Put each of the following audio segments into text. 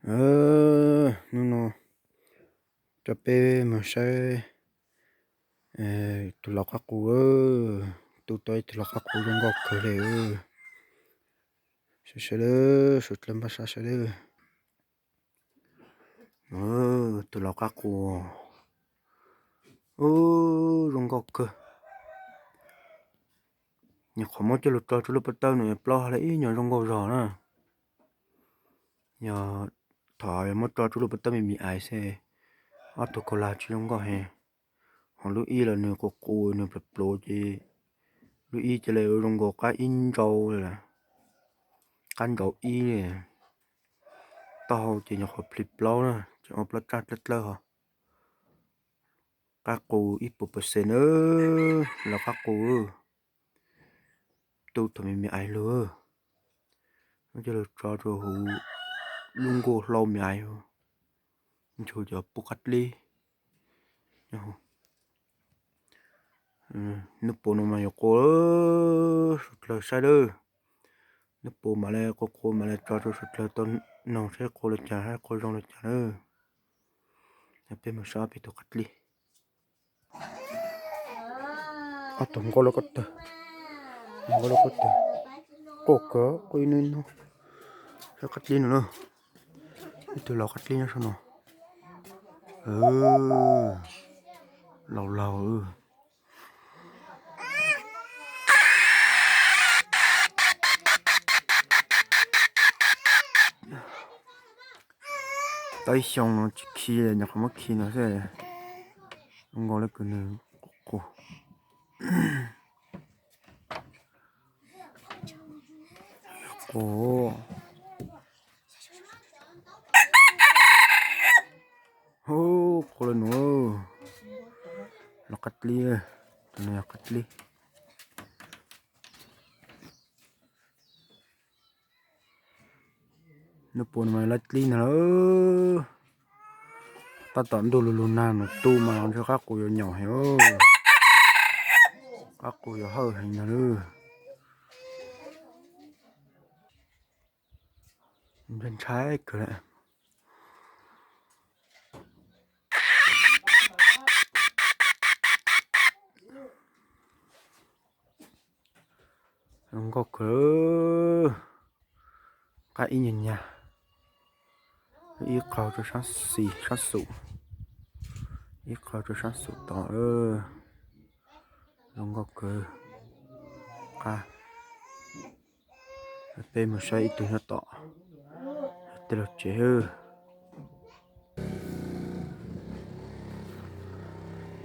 Hnub no coj peb mus saib tus laus qab qus. Tu tau ib tug laus qab qus zoo nkauj kawg li. Saib saib, suav dlawg npaj sab saib. Tus laus qab qus zoo nkauj kawg. Nyuam qhuav muab coj lug tso rua lub pob tawb no plaub hab li ib nyuag zoo nkauj zog na. Yog thaum muab tso rua lub pob tawb me me aiv xwb, ob tug kaus lag tsis zoo nkauj heev. Ho lub ib los nws qus qus nws pluav pluav ces lub ib ca le zoo nkaus qab ib ntsau li, qab ntsau ib li. Taub hau ces nyuam qhuav plhis plaub na, tseem ua plaub tsaj dlawb dlawb ho. Qab qus ib puas percent na, laus qab qus. Tu thaum me me aiv lug, muab coj lug tso rua huv lub nkuaj hlau me aiv, ntsug cov pub qab dlib. Hnub puas no mas yuav qua, suav dlawg saib lawm. Hnub puas mam le qua qua mam le tso rua suav dlawg tau noog saib qua li cas, saib qua zoo li cas lawm. Peb mus saib peb tus qab dlib. Ob tug nqaij loj koj tag, nqaij loj koj tag, quaj kawg, quaj ib hnub ib hnub. Saib qab dlib no na, ib tug laus qab dlib nyob saum no, laus laus. Tau ib xyoo no tsis khi, nyuam qhuav muab khi no xwb. Zoo nkaus li kws nws qus qus. Qus. Hu, qua li nuav, laus qab dlib, tus no yog qab dlib. Hnub puas no mas laib dlib ntag lauj. Tab tom ntuj lug lug nag nws tu mas ntshe qab qus yuav nyaum heev, qab qus yuav hawj heev ntag lauj. Ntshai kawg lawm. Zoo nkauj kawg. Qab ib nyuag nyag, ib qho rau sab xis sab xum, ib qho rau sab xum tod. Zoo nkauj kawg. Qab, peb mus saib ib tug nyob tom tej lug tsev.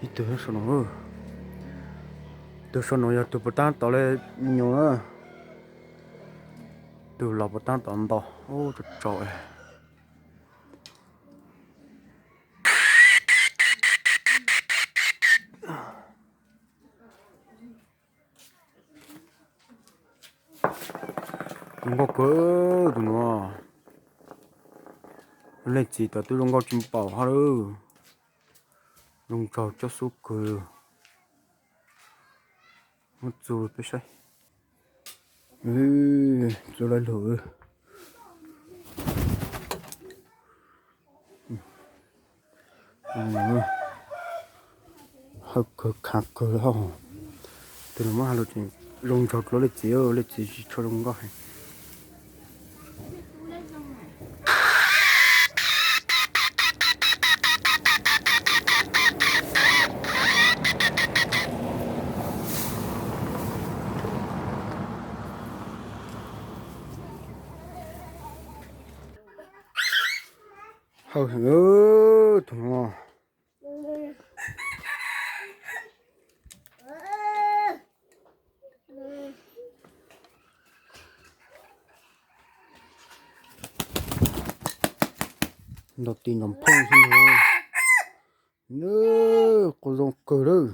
Ib tug nyob saum no, tus saum no yog tus puas tab tom le me nyuam na, tus laus puas tab tom nto, ub, tsaus tsaus. Zoo nkauj kawg tus nuav. Leej txiv tod twb zoo nkauj tsis npaum hab lawm. Zoo nraug coob xub kawg. Muab txug peb saib. Txug lawm lug. Hawj kawg khav kawg hab. Tus no muab has lug tseem zoo nraug dlua leej txiv, leej txiv tsis tshua zoo nkauj heev. Hawj heev tus no. Ntaus tis nrov phooj xwb no. Nws quas zoo kawg lawm.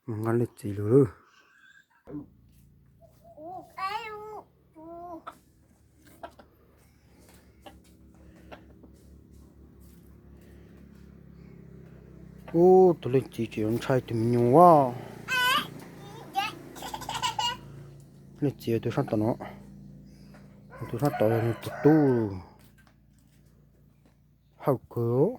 Mus nqa leej txiv lug lawm. Ub, tus leej txiv tseem yuav ntshai tus me nyuam as. Leej txiv tus sab tom no, tus sab tom yog nws tus tub, hawj kawg.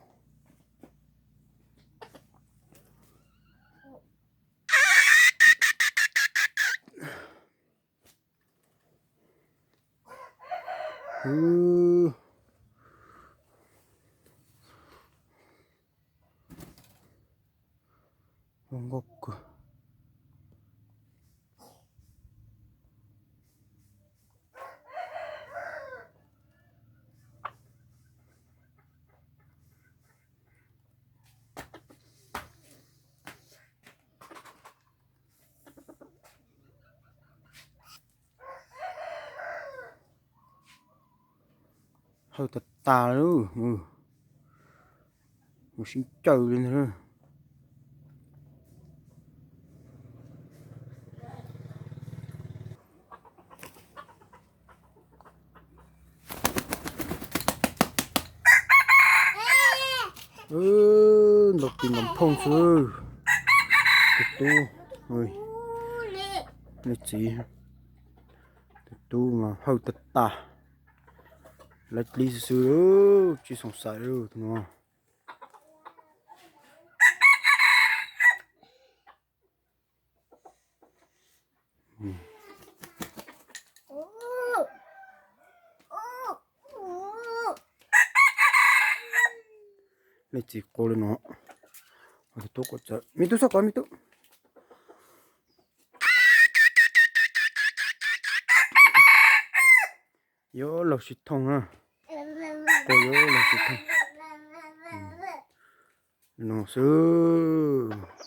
Nkauj kawg. Hawj tag tag li, mus sib caw li ntag. Ntaus tis ntaus phooj xwb. Tus tub, leej txiv, tus tub mas hawj tag tag. Laiv dlig xwb xwb, tsis xoom xaiv tus no. Leej txiv qua li no, tus tub qua txawv, me tub txhob qua me tub. Yuav laug sib thooj na, qua yuav laug sib thooj. No xwb.